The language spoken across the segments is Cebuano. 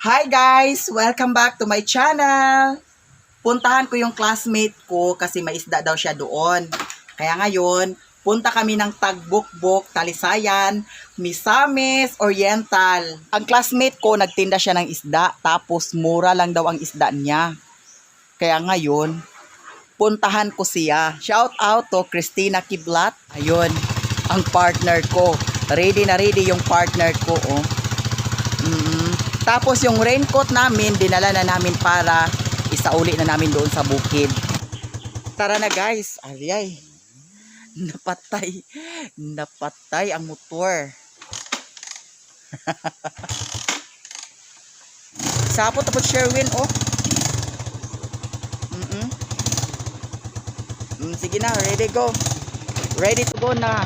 Hi guys! Welcome back to my channel! Puntahan ko yung classmate ko kasi may isda daw siya doon. Kaya ngayon, punta kami ng Tagbukbok, Talisayan, Misamis Oriental. Ang classmate ko, nagtinda siya ng isda, tapos mura lang daw ang isda niya. Kaya ngayon, puntahan ko siya. Shout out to Christina Kiblat. Ayun, ang partner ko. Ready na ready yung partner ko, oh. Tapos yung raincoat namin, dinala na namin para isauli na namin doon sa bukid. Tara na guys. Aryay. Napatay. Napatay ang motor. Sapot tapos Sherwin, oh. Sige na, ready go. Ready to go na.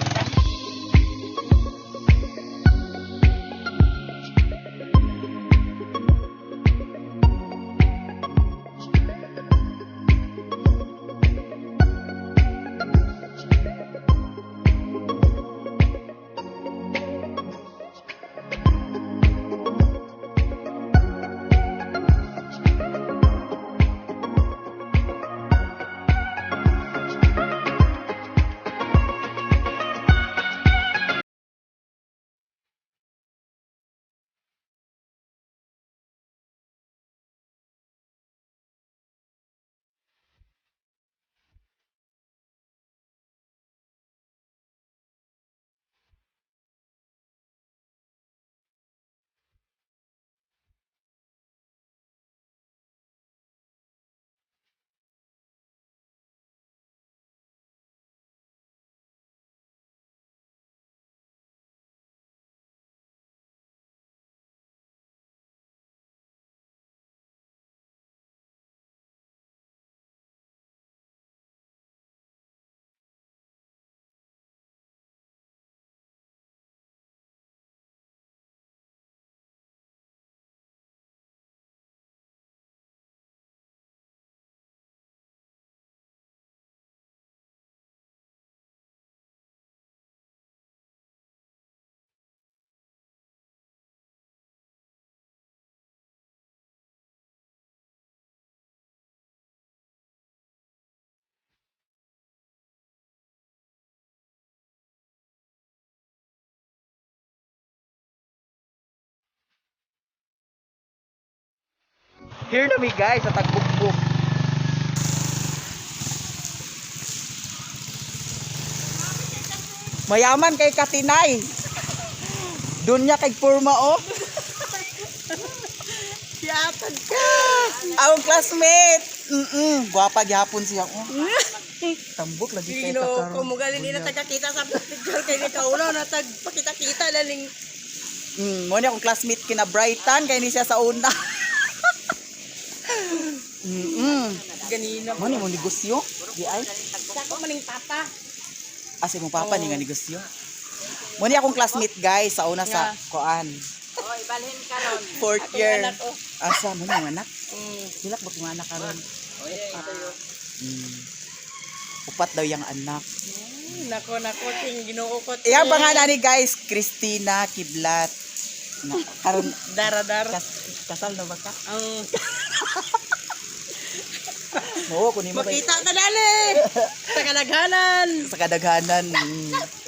Here na mi guys sa Tagbukbuk. Mayaman kay Katinay. Doon niya kay Purma oh. Yatag ka. Ang classmate. Gwapa gyapon siya oh. Tambok lagi kay Ginoo kakaron. ko mo galing nila tagakita sa picture kay ni kauno na tag pakita-kita laling. Mo ni akong classmate kina Brighton kay ni siya sa una. Ganina. Mo ni mo negosyo. Di ay. Sako maning papa. Asa mong papa ni nga negosyo. Mo ni akong classmate guys sa una sa kuan. Oy, balhin karon. Fourth year. Anak oh. Asa mo ni ang anak? Hilak ba kung anak karon? Upat daw yung anak. Nako nako ting Ginoo ko. Iyang pangalan ni guys, Christina Kiblat. Na, karon Dara dara. kasal na ba ka? Ang Oo, kunin mo makita ta dali. Sa kalaghanan. sa kadaghanan.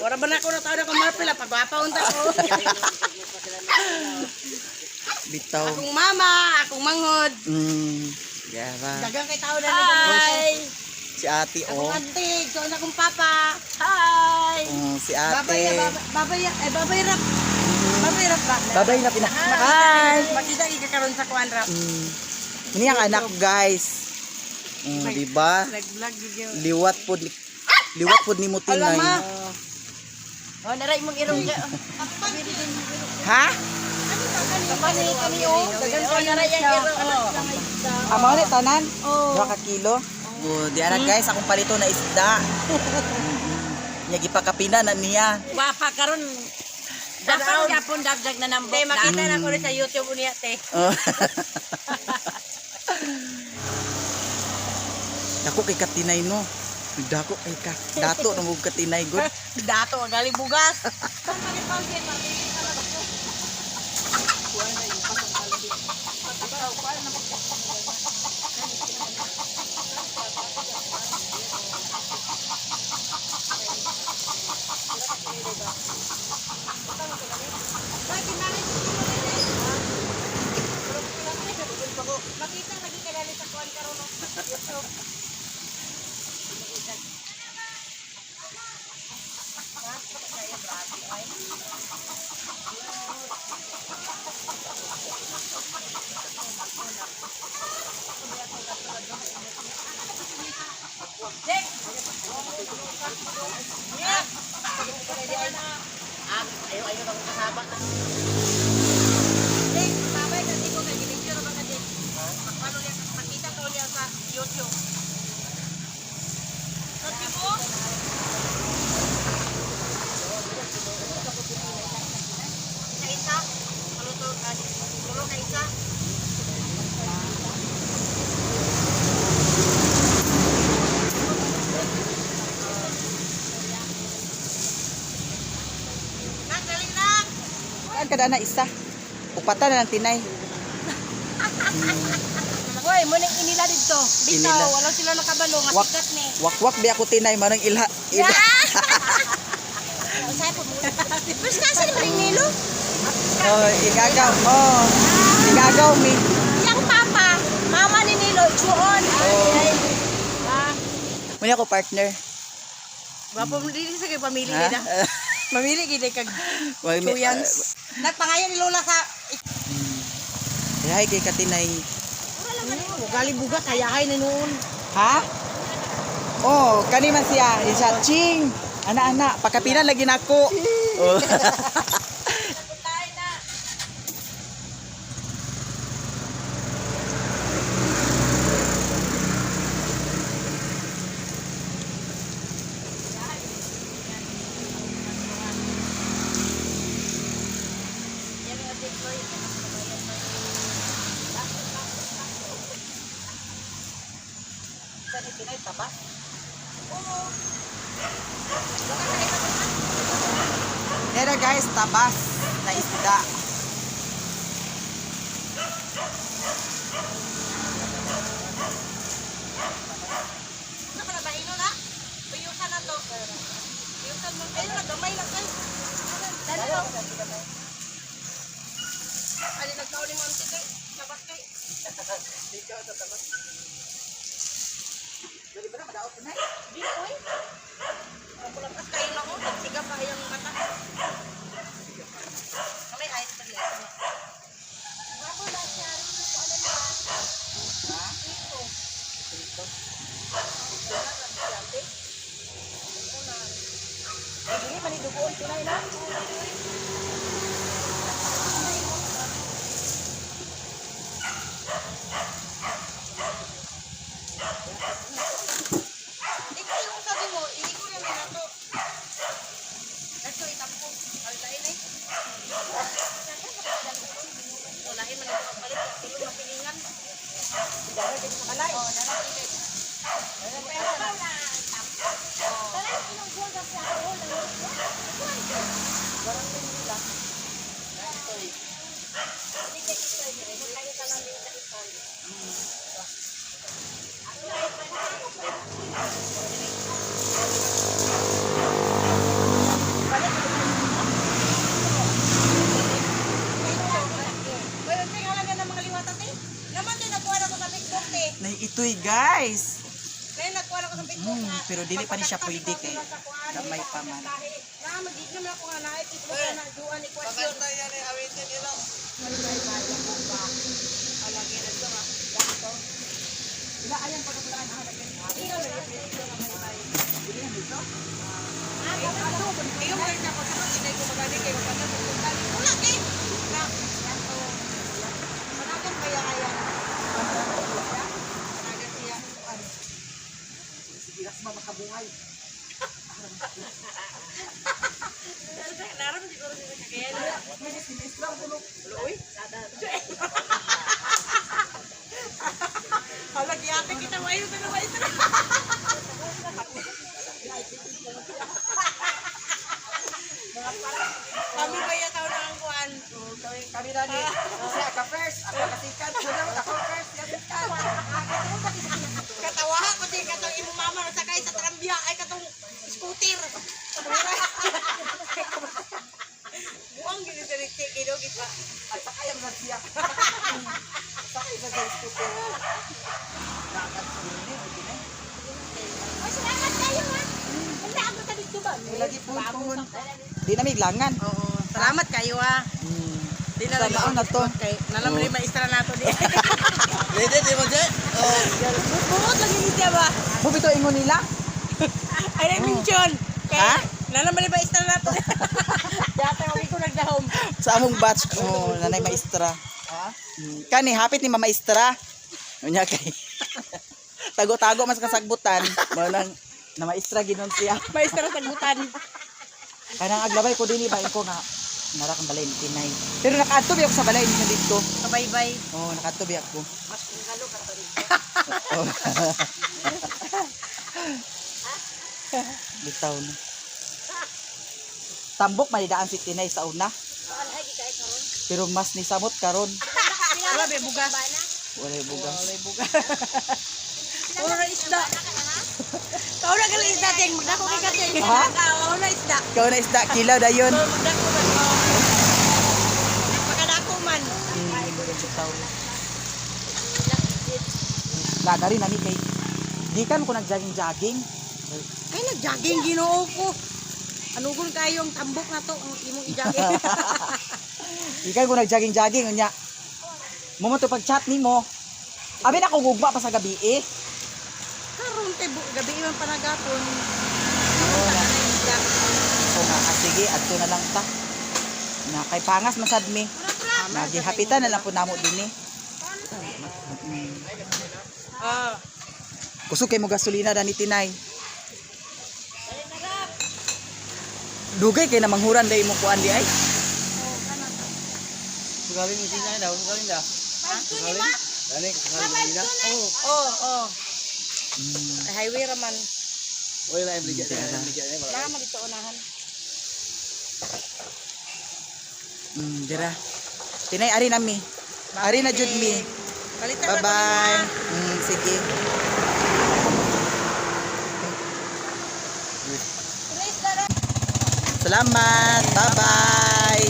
Wala ba na ako na taon ako marpila pagwapa unta ko. Bitaw. Akong mama, akong manghod. Yeah ba? Dagang kay tao na Hi. Si ate Akong oh. ate, doon akong papa. Hi. Si ate. Babay, babay, babay, eh, babay rap. Babay rap ba? Babay na pina. Hi. Makita ka karon sa kuan rap. Ini ang anak guys. Di ba? Nag-vlog gyud. Liwat pod ni mo tinay. Alam ma. Oh, naray mong irong ka. Ha? Kani kani oh, dagan ko naray ang irong. Amo ni tanan? Oh. Duha ka kilo. Oh, di ara guys, akong palito na isda. Nya gipakapina na niya. Gwapa karon. Dapat gapon dagdag na nambok. Te, makita na ko rin sa YouTube unya te. Oh. Dako kay katinay no. Dako kay ka. Dato na mo katinay gud. Dato ang gali bugas. Ah, ayo ayo kang kasaba na. Eh, sabay ka ko kay gibidyo ra ba ka din? Paano niya makita ko niya sa YouTube. Sabi mo? Isa-isa. Maluto ka. Tulo ka isa. Nang, galing nang! Saan kada na isa? Upatan na lang, Tinay. Hoy, mo nang inila dito. Inila. Bitaw, wala sila nakabalo nga Wak- sikat ni. Wakwak di ako, Tinay, manang ilha. Ilha. Usay po mo. Mas nasa ni Maring Nilo? Oh, igagaw. Oh. Igagaw mi. Yang papa, mama ni Nilo, chuon. Oh. Ah, Muna ako partner. Wapo mo dili sa kay pamilya Ha? nila. Mamili gid kag Wag mi- chuyans. Nagpangayon ni Lola sa Ay, kay katinay. Gali buga kayahay na noon. Ha? Oh, kani man siya. Isa ching. Ana ana, pakapila lagi nako. Oh. Nera guys, tabas na isda. Ano ka na ba ino na? Puyusan na to. Puyusan mo. Ayun na gamay lang kay. Dali lang. Ali nagkaon ni Ma'am Tito. Tabas kay. Di oy. Ang kayo lang ko, nagsiga pa yung mata. Kamay ayos pa nila. Ikaw yung sabi mo, hindi ko namin na to. Nato itampo. Aldain eh. Walahin man ito ang palit. Tulo mapilingan. Balay. Oh, narating. Well, ang halaga ng mga liwata, te. Naman din nakuha na ko sa Facebook, te. Nay itoy guys. Ngayon nakuha na ko sa Facebook, nga. Pero dili pa ni siya Pagpagkanta pwede kay sila sa kuhaan, gamay dili pa man. pagkakahe. Na, magiging naman ako nga na, ay, Facebook na, duan ni question. Ayun, meron ako sa inay ko magani kay magkanta. Wala kay. Na. Managan kaya kaya. Managan siya. Sige, ma makabuhay. Naram siguro siya sa kakayan. Hala, giyate kita wayo sa naman ito. Kami ba yung tao na ang kuan? Kami na ni. Siya ka first, ako kasikat. Sunod ako first, siya sikat. Katawa ko din katong imong mama na sakay sa trambya ay katong scooter. Buang gini sa kino kita. At sakay ang siya. Sakay sa scooter. Nakatsuni, Ay, salamat kayo ha. Wala ako sa dito ba? Lagi punpun. Di na miglangan. Oo, salamat kayo ah. Di na Sa maon na to. Kay nalam Oo. rin maestra nato di. Pwede, di mo, Jay? Oh. Buot lagi ni siya ba? Bubito ingon nila. Ay mention. Kay Ha? Nana man ba istra nato? Dati wagi ko nagdahom. Sa among batch ko, nanay maestra. Kani hapit ni Mama Maestra. Unya kay. Tago-tago mas kasagbutan. Mao nang na maestra ginon siya. Maestra sa gutan. Kanang aglabay ko dinhi ba ko nga nara kang balay ni Tinay. Pero nakaadto biya ako sa balay ninyo dito. Kabaybay. Oh, nakaadto biya ako. Mas kungalo ka to. Oh. Bitaw na. Tambok manidaan si Tinay sa una. Pero mas ni samot karon. Wala be bugas. Walay bugas. Wala bugas. Puro na isda. Kau na gali isda ting magdako kay kating. Ha? Kau na isda. Ikaw na isda kilaw dayon. So, magdako man. Oh. Pagkadako man. Bitaw na. Lada rin nami kay gikan ko nag-jogging-jogging. Ay nagjogging Ginoo ko. Anugon kayong tambok na to ang imong i-jogging. Gikan ko nag-jogging-jogging unya. Mo to pag-chat nimo. Abi na ko gugma pa sa gabi eh. Karon kay gabi man panagapon. Oo na. So nga, ah, sige, adto na lang ta. Na kay pangas masad mi. Nagihapitan na lang po namo dinhi. Ah. Kusog kay mo gasolina dani Tinay. Dugay kay na manghuran dai mo kuan di ay. Sugalin yung sinay daw, sugalin daw. Sugalin. Dani, sugalin nila. Oh, oh. Highway raman. Oy, lain bligya, lain bligya. Naa man dito unahan. Dira. Tinay ari na mi. Ari na jud mi. Balitan na Bye-bye. Sige. Salamat. Bye-bye.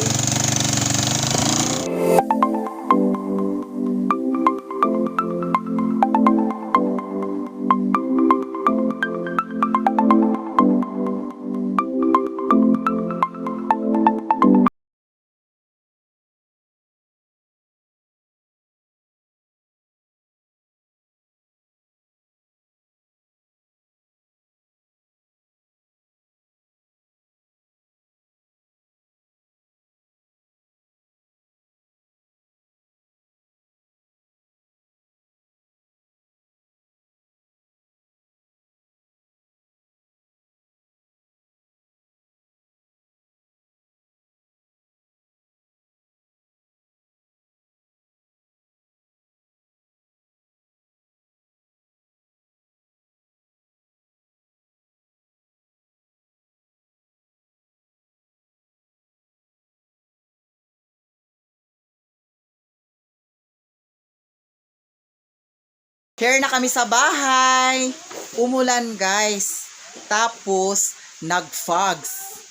Here na kami sa bahay. Umulan, guys. Tapos, nag-fogs.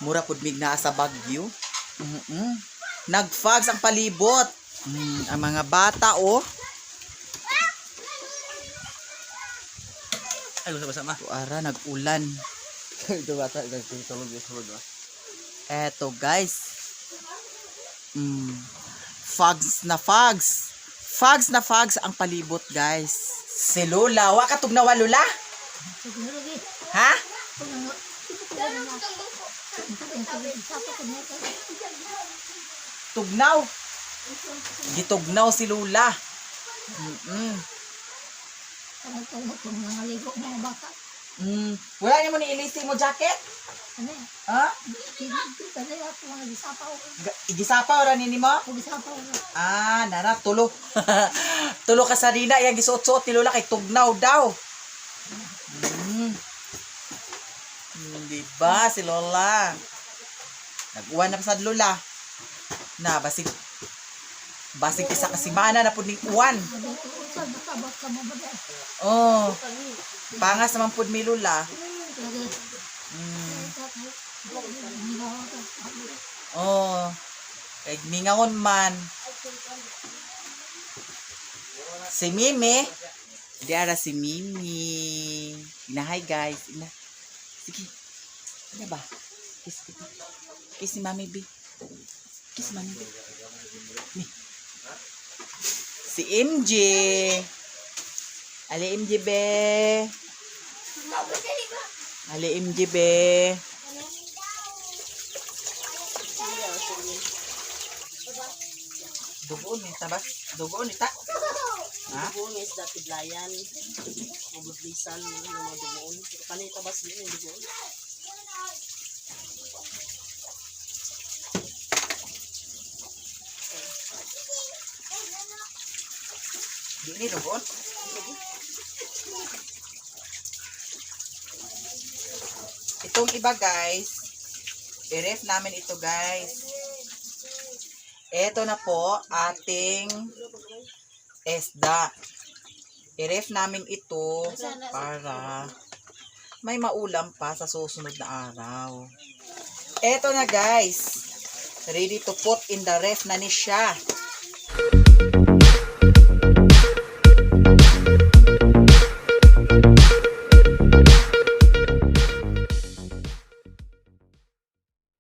Mura pud mig naa sa Baguio. Nag-fogs ang palibot. Ang mga bata, oh. Ay, gusto basa ma. Tuara, nag-ulan. Ito bata, nagtulog, tulog ba? Eto, guys. Fogs na fogs. Fogs na fogs ang palibot, guys. Si Lola. Wa ka tugnawa, Lola? Ha? Tugnaw. Gitugnaw si Lola. Wala niyo mo ni ilisi mo jacket? Ha? Igisapaw ra nini mo? Ah, nara tulo. Tulo ka sa dina yang gisuot-suot ni Lola kay tugnaw daw. Di ba si Lola? Nag-uwan na pa sa Lola. Na basig basig isa ka semana na pud ning uwan. Oh. Pangas naman pud mi Lola. Oh. Kay mingaon man. Si Mimi. Di ara si Mimi. Ina, hi guys. Ina. Sige. Ina ba? Kiss kita. Kiss ni Mami B. Kiss Mami B. Mi. Si MJ. Ali MJ be. Ali MGB. Dugoon ni tabas. Dugoon ni ta. Ha? Dugoon nga isda tiblayan. Mabublisan ng mga dugoon. Pero kanay tabas yun yung dugoon. Di ni dugoon. Itong iba, guys, i-ref namin ito, guys. Ito na po ating esda. I-ref namin ito para may maulam pa sa susunod na araw. Ito na, guys. Ready to put in the ref na ni siya.